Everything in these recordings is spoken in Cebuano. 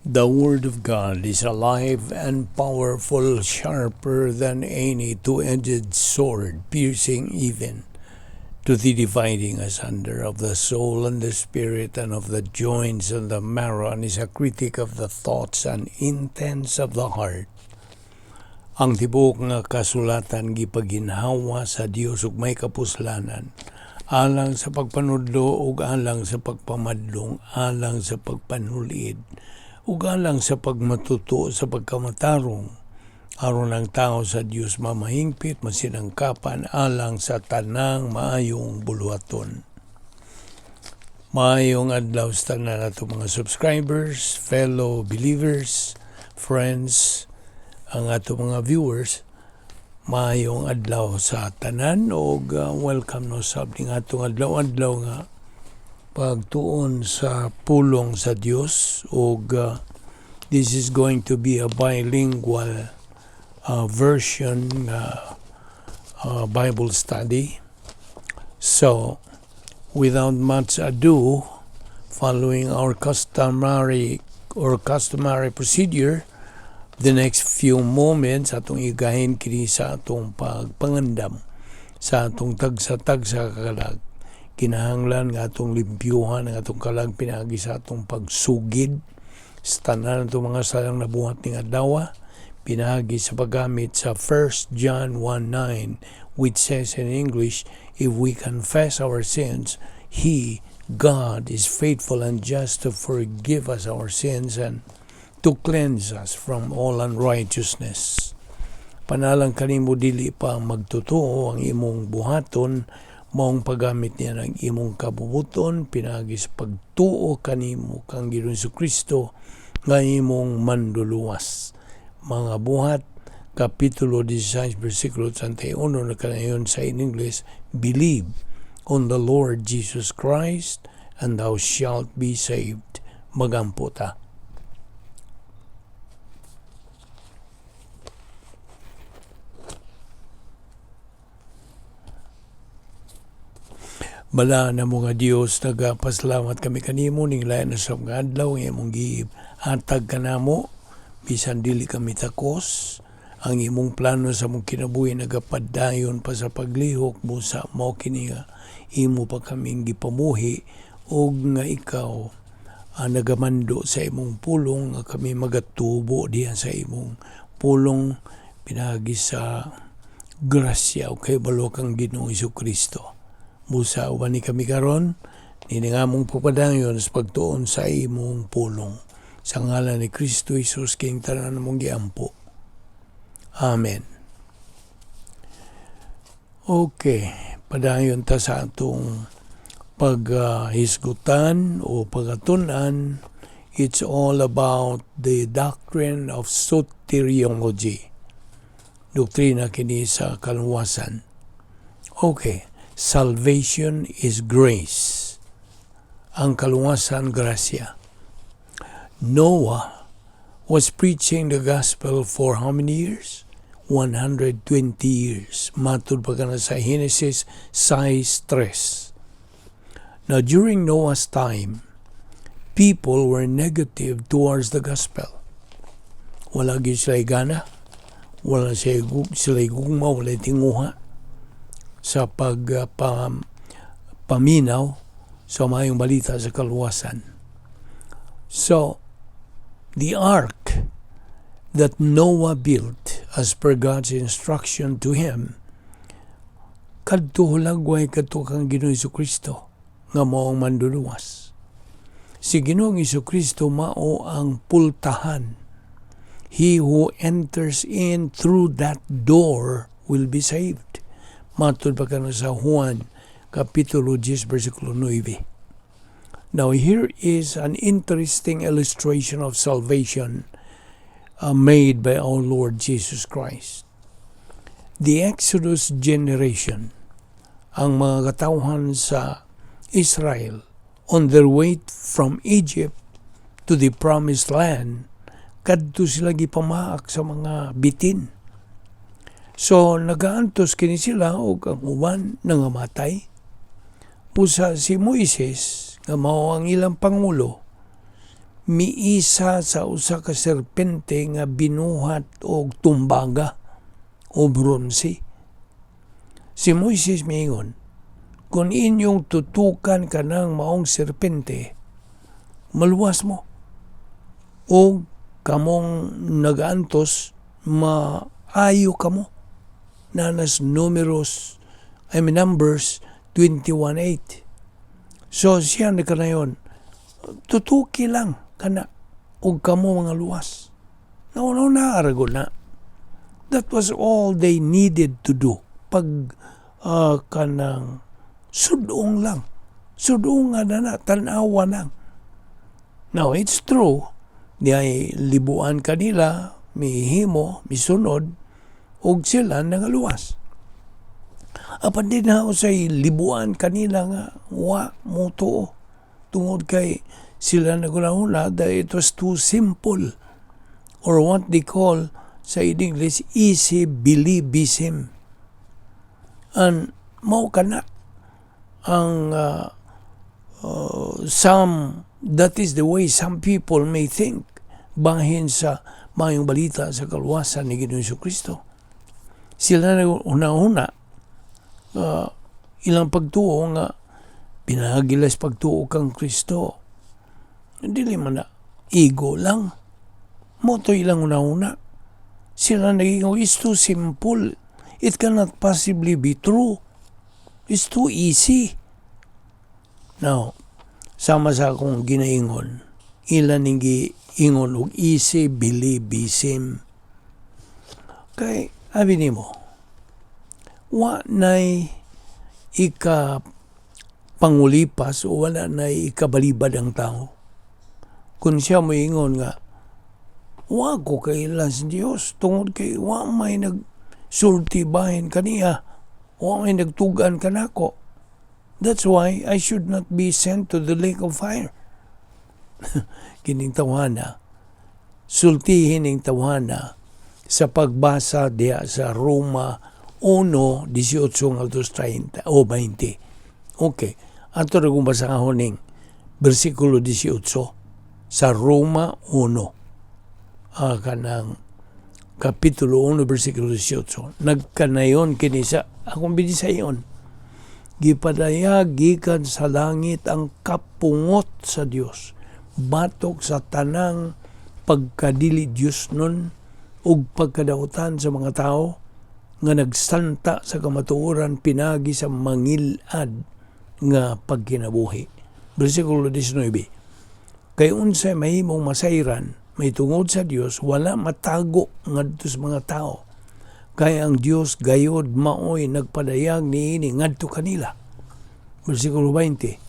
The Word of God is alive and powerful, sharper than any two-edged sword, piercing even to the dividing asunder of the soul and the spirit and of the joints and the marrow, and is a critic of the thoughts and intents of the heart. Ang tibuok nga kasulatan gipaginhawa sa Dios ug may kapuslanan alang sa pagpanudlo ug alang sa pagpamadlong, alang sa pagpanulid ug alang sa pagmatuto sa pagkamatarong, aron ang tao sa Dios mamahingpit, masinangkapan alang sa tanang maayong buluhaton. Maayong adlaw sa tanan nato mga subscribers, fellow believers, friends, ang ato mga viewers. Maayong adlaw sa tanan og welcome no sab ning atong adlaw-adlaw nga pagtuon sa pulong sa Dios, og this is going to be a bilingual version Bible study. So, without much ado, following our customary procedure, the next few moments atong igahin kini sa atong pagpangandam sa atong tagsa-tagsa kalag. Kinahanglan nga atong limpyuhan ang atong kalag pinaagi sa atong pagsugid sa tanan atong mga salang nabuhat ning adlaw, pinaagi sa paggamit sa 1 John 1:9, which says in English, "If we confess our sins, He, God, is faithful and just to forgive us our sins and to cleanse us from all unrighteousness." Panalang kanimo dili pa magtotoo, ang imong buhaton maong paggamit niya ng imong kabubuton pinaagi sa pagtuo kanimo kang Ginoong Kristo nga imong manduluwas. Mga Buhat Kapitulo 16 versikulo 31 na kanayon sa in English, "Believe on the Lord Jesus Christ and thou shalt be saved." Magampo ta. Balaan na mo nga Dios, nagapasalamat kami kanimo ning lain na sa mga adlaw nga imong gihatag kanamo bisan dili kami takos. Ang imong plano sa among kinabuhi nagapadayon pa sa paglihok mo sa mao kini nga imo pa kaming gipamuhi, og nga ikaw ang nagamando sa imong pulong nga kami magatubo diha sa imong pulong pinaagi sa grasya o kay balo kang Ginoong Kristo. Busa uban ni kami karon nini nga among pagpadayon sa pagtuon sa imong pulong. Sa ngalan ni Kristo Jesus king tanan mong giampo. Amen. Okay, padayon ta sa atong paghisgutan o pagatun-an. It's all about the doctrine of soteriology. Doktrina kini sa kaluwasan. Okay. Salvation is grace. Ang kaluwasan, grasya. Noah was preaching the gospel for how many years? 120 years. Matud pa kana sa Genesis 6:3. Now, during Noah's time, people were negative towards the gospel. Wala gyud sila gana, wala sila gugma, wala tinguha sa pagpaminaw sa maayong balita sa kaluwasan. So, the ark that Noah built as per God's instruction to him, kadto hulagway kadto kang Ginoong Kristo nga mao ang manduluwas. Si Ginoong Kristo mao ang pultahan. He who enters in through that door will be saved. Matud pa kano sa Juan Kapitulo 10 versikulo 9. Now here is an interesting illustration of salvation made by our Lord Jesus Christ. The Exodus generation, ang mga katawhan sa Israel on their way from Egypt to the Promised Land, kadto sila gipamaak sa mga bitin. So, nagaantos kini sila og ang uban nangamatay. Usa si Moises nga mao ang ilang pangulo, Miisa sa usa ka serpente nga binuhat og tumbaga o bronse. Si Moises miingon, "Kung inyong tutukan kanang maong serpente, maluwas mo. O kamong nagaantos, maayo kamo." Nanas Numeros, I mean Numbers 21:8. So siya nagkanayon, tutuki lang kana ug kamo mga luwas. No, naarago na. That was all they needed to do. Pag kanang sudong lang. Sudong nga na, tanawa lang. Now, it's true, di libuan kanila, mihimo, misunod, ug sila nangaluwas. Apan din na say libuan kanila nga wa mo tuo tungod kay sila nagunahuna that it was too simple or what they call sa English, easy believism. And mao kana ang some that is the way some people may think bahin sa maayong balita sa kaluwasan ni Ginoong Kristo. Sila na una-una ilang pagtuo nga pinagilas pagtuo kang Kristo. Dili man na ego lang. Mao to ilang una-una. Sila naging, "It's too simple. It cannot possibly be true. It's too easy." Now, sama sa akong ginaingon, ilan ning giingon og easy believism. Kay, abi nimo, wa nay ika pangulipas o wala nay ikabalibad ang tao. Kung siya moingon nga, "Wa ko kaila sa Dios tungod kay wa may nagsulti bahin kaniya, wa may nagtugan kanako. That's why I should not be sent to the lake of fire." Kining tawhana, sultihin ning tawhana sa pagbasa diha sa Roma 1:18 ngadto 30 o 20. Okay. Ato ra kung basahon ning bersikulo 18 sa Roma 1. Kanang Kapitulo 1, bersikulo 18. Nagkanayon kini sa akong binisayon. Gipadayag gikan sa langit ang kapungot sa Dios batok sa tanang pagkadili Dios nun ug pagkadautan sa mga tao nga nagsanta sa kamatuoran pinagi sa mangilad nga pagkinabuhi. Bersikulo 19. Kay unsay mahimong masayran may tungod sa Dios, wala matago ngadto sa mga tao. Kay ang Dios gayod maoy nagpadayag niini ngadto kanila. Bersikulo 20.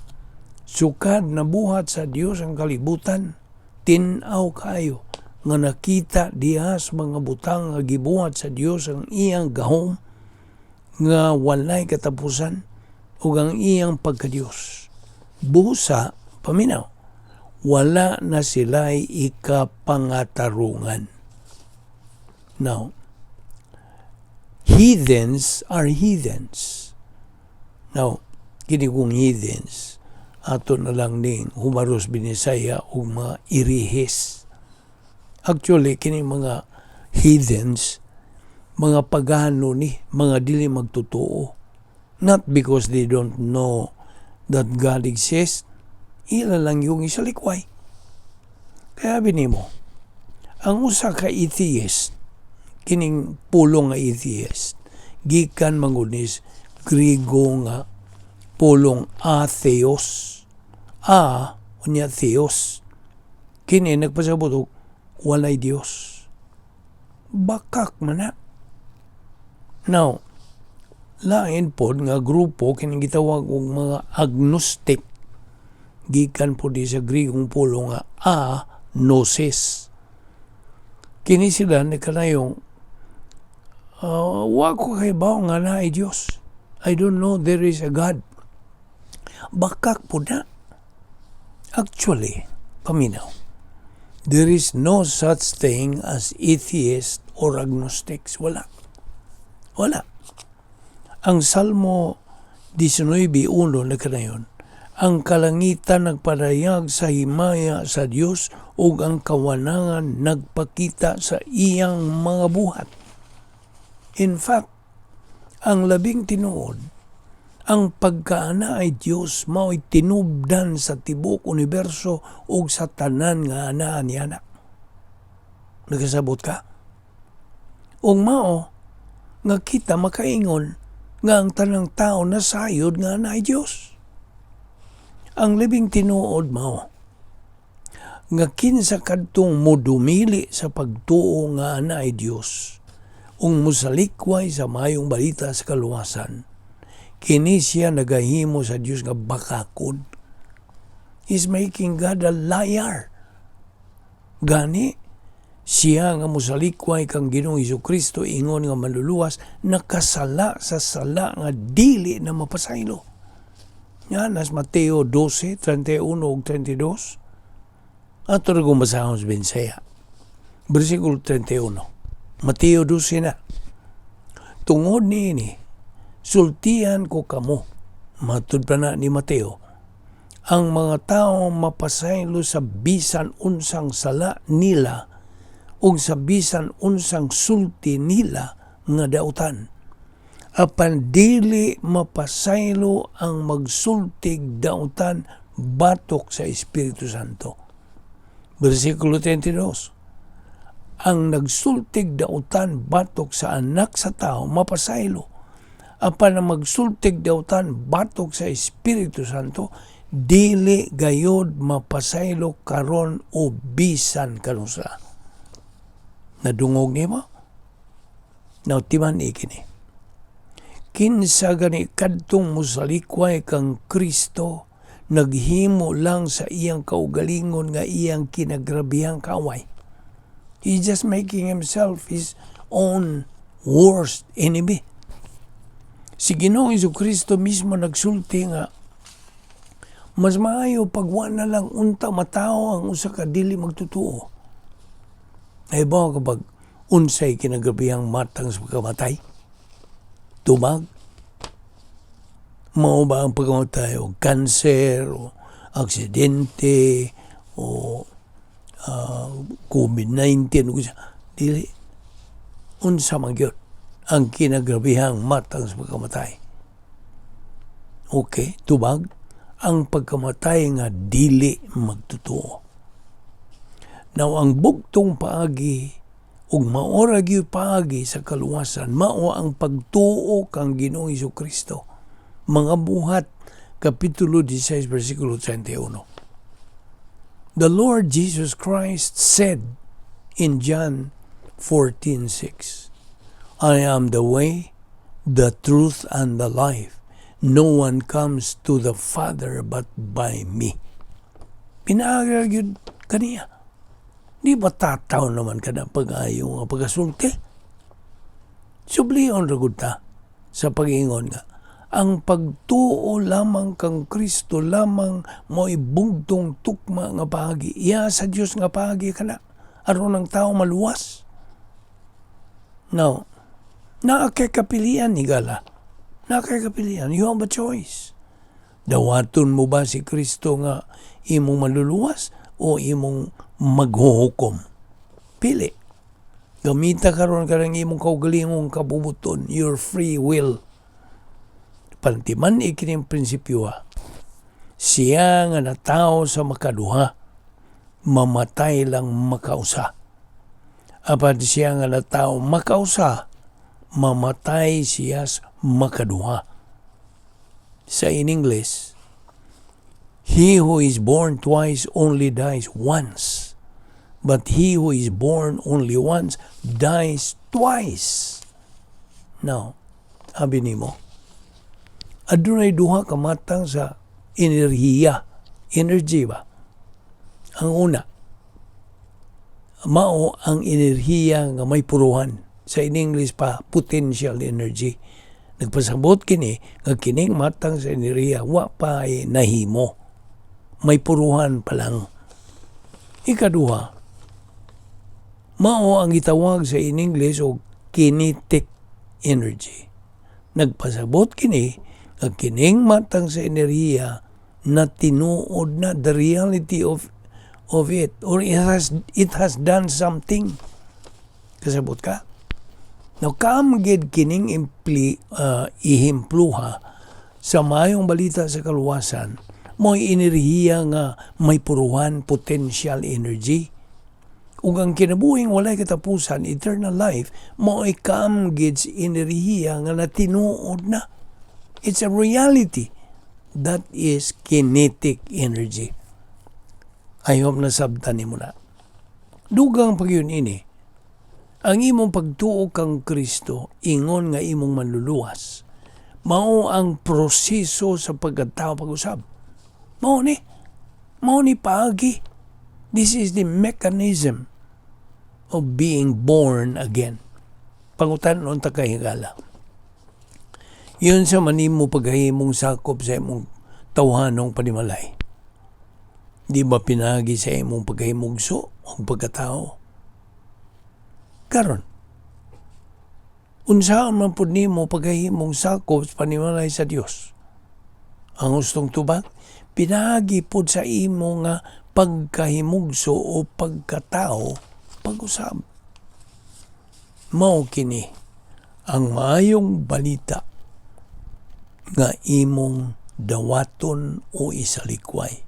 Sukad nabuhat sa Dios ang kalibutan, tin-aw kayo nga nakita diha sa mga butang nga gibuhat sa Dios ang iyang gahom nga walay katapusan ug ang iyang pagkadiyos. Busa, paminaw, wala na sila'y ikapangatarungan. Now, heathens are heathens. Now, kini kong heathens, ato na lang ning humaros Binisaya ug mga irihes. Actually, kini mga heathens, mga pagano ni, mga dili magtotoo. Not because they don't know that God exists, ila lang yung isalikway. Kaya nimo, ang usa ka atheist, kining pulong nga atheist, gikan mangunis Griego nga pulong atheos. A, unya theos. Kini nagpasabot og walay Dios. Bakak man na. Now, lain pod nga grupo kining gitawag og mga agnostic, gikan po di sa Griegong pulong nga a gnosis. Kini sila nagkanayong, "Wa ko kahibaw nga naay Dios. I don't know there is a God." Bakak po na. Actually, paminaw, there is no such thing as atheist or agnostics. Wala. Wala. Ang Salmo 19.1 nagkanayon, "Ang kalangitan nagpadayag sa himaya sa Dios." Ug ang kawanangan nagpakita sa iyang mga buhat. In fact, ang labing tinuod, ang pagkaana ay Dios mao'y tinubdan sa tibuok universo ug sa tanan nga anaa niana. Nagasabot ka? Ug mao nga kita makaingon nga ang tanang tao nasayod nga anaa ay Dios. Ang labing tinuod mao nga kinsa kadtong modumili sa pagtuo nga anaa ay Dios ug mosalikway sa Maayong Balita sa kaluwasan, kini siya nagahimo sa Dios nga bakakon. He's making God a liar. Gani, siya nga mosalikway kang Ginoong Kristo ingon nga Manluluwas, nakasala sa sala nga dili na mapasaylo. Yan, nas Mateo 12, 31 ug 32. Ato ra kong basahon sa Binsaya. Versikulo 31. Mateo 12 na. "Tungod niini, sultihan ko kamo," matud pa na ni Mateo, "ang mga tao mapasaylo sa bisan unsang sala nila ug sa bisan unsang sulti nila nga dautan. Apan dili mapasaylo ang magsultig dautan batok sa Espiritu Santo." Versikulo 32. "Ang nagsultig dautan batok sa Anak sa Tao mapasaylo. Apan ang magsultig dautan batok sa Espiritu Santo dili gayod mapasaylo karon o bisan kanusa." Nadungog nimo? Now, timan kini. Kinsa gani kadtong mosalikway kang Kristo, naghimo lang sa iyang kaugalingon nga iyang kinagrabihang kaaway. He's just making himself his own worst enemy. Si Ginoong Kristo mismo nagsulti nga mas maayo pag wa na lang unta matawo ang usa ka dili magtutuo. Ay ba kapag unsay kinagrabihang matang sa pagkamatay? Tubag? Mao ba ang pagkamatay o kanser o aksidente o COVID-19 o dili? Unsa man gyud ang kinagrabihang matang sa pagkamatay? Okay, tubag, ang pagkamatay nga dili magtotoo. Now, ang bugtong paagi ug maora gyud paagi sa kaluwasan mao ang pagtuo kang Ginoong Kristo. Mga Buhat kapitulo 16 versikulo 31. The Lord Jesus Christ said in John 14:6, "I am the way, the truth, and the life. No one comes to the Father but by me." Pinaagi gyud kaniya. Di ba tataw naman ka na pag-ayo nga pagasulti? Sublion ra gud ta sa pag-ingon nga ang pagtuo lamang kang Kristo lamang mo'y bugtong tukma nga paagi. Iya sa Dios nga paagi kana aron ang tao maluwas. Now, naa kay kapilian, higala. Naa kay kapilian. You have a choice. Dawaton mo ba si Kristo nga imong Manluluwas o imong maghuhukom? Pili. Gamita karon karang imong kaugalingong kabubuton, your free will. Pantiman ikining prinsipyo ha. Siya nga natawo sa makaduha, mamatay lang makausa. Apan siya nga natawo makausa, mamatay siya sa makaduha. Sa in English, "He who is born twice only dies once. But he who is born only once dies twice." Now, abi nimo, adunay duha ka matang sa enerhiya, energy ba? Ang una, mao ang enerhiya nga may puruhan. Sa in English pa, potential energy. Nagpasabot kini nga kining matang sa enerhiya wa pa ay nahimo. May puruhan pa lang. Ikaduha, mao ang gitawag sa in English og kinetic energy. Nagpasabot kini nga kining matang sa enerhiya na tinuod na, the reality of of it or it has done something. Kasabot ka? Now, kaamgid kining ihempluha sa Maayong Balita sa kaluwasan, mo'y enerhiya nga may puruhan, potential energy. Ug ang kinabuhing walay katapusan, eternal life, mo'y kaamgid sa enerhiya nga natinuod na. It's a reality. That is kinetic energy. I hope nasabtan nimo na. Dugang pa gyud ini, ang imong pagtuo kang Kristo, ingon nga imong Manluluwas, mao ang proseso sa pagkatao pag-usab. Mao ni. Mao ni paagi. This is the mechanism of being born again. Pangutan-on ta, kahigala. Giunsa man nimo paghahimong sakop sa imong tawhanong panimalay? Di ba pinagi sa imong pagkahimugso o pagkatao? Karon, unsaon man pud nimo paghahimong sakop sa panimalay sa Dios? Ang hustong tubag, pinagi pud sa imo nga pagkahimugso o pagkatao pag-usab. Mao kini ang Maayong Balita nga imong dawaton o isalikway.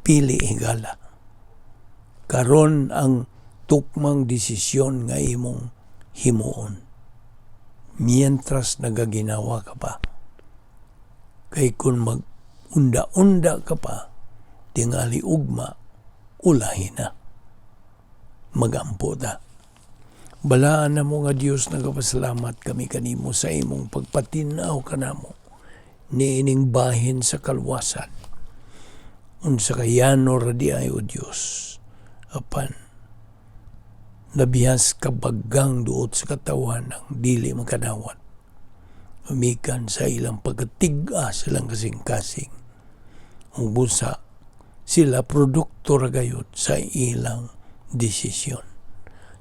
Pili, higala. Karon ang tukmang desisyon nga imong himuon. Mientras nagaginawa ka pa. Kay kung mag-unda-unda ka pa, tingali ugma, ulahi na. Magampo ta. Balaan namo nga Dios, nagapasalamat kami kanimo sa imong pagpatinaw kanamo niining bahin sa kaluwasan. Unsa kayano ra di ay, o Dios, apan nabihas kabagang duot sa katawan ang dili makadawat. Umikan sa ilang pagkatig-a silang kasing-kasing. Ug busa sila produkto ra gayud sa ilang desisyon.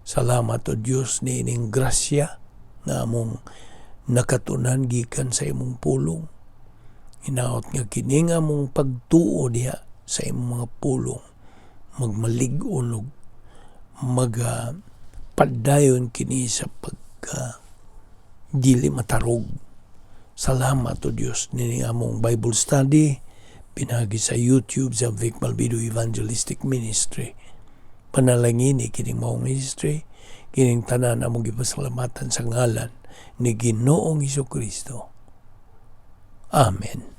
Salamat, o Dios, niining grasya nga among nakatunan gikan sa imong pulong. Hinaot nga kini nga among pagtuo diha sa imong mga pulong magmalig-on og maga padayon kini sa pagka dili matarog. Salamat, o Dios, nini among Bible study pinagi sa YouTube sa Vic Malvido Evangelistic Ministry. Panalangini kining maong ministry, kining tanan among gipasalamatan sa ngalan ni Ginoong Kristo. Amen.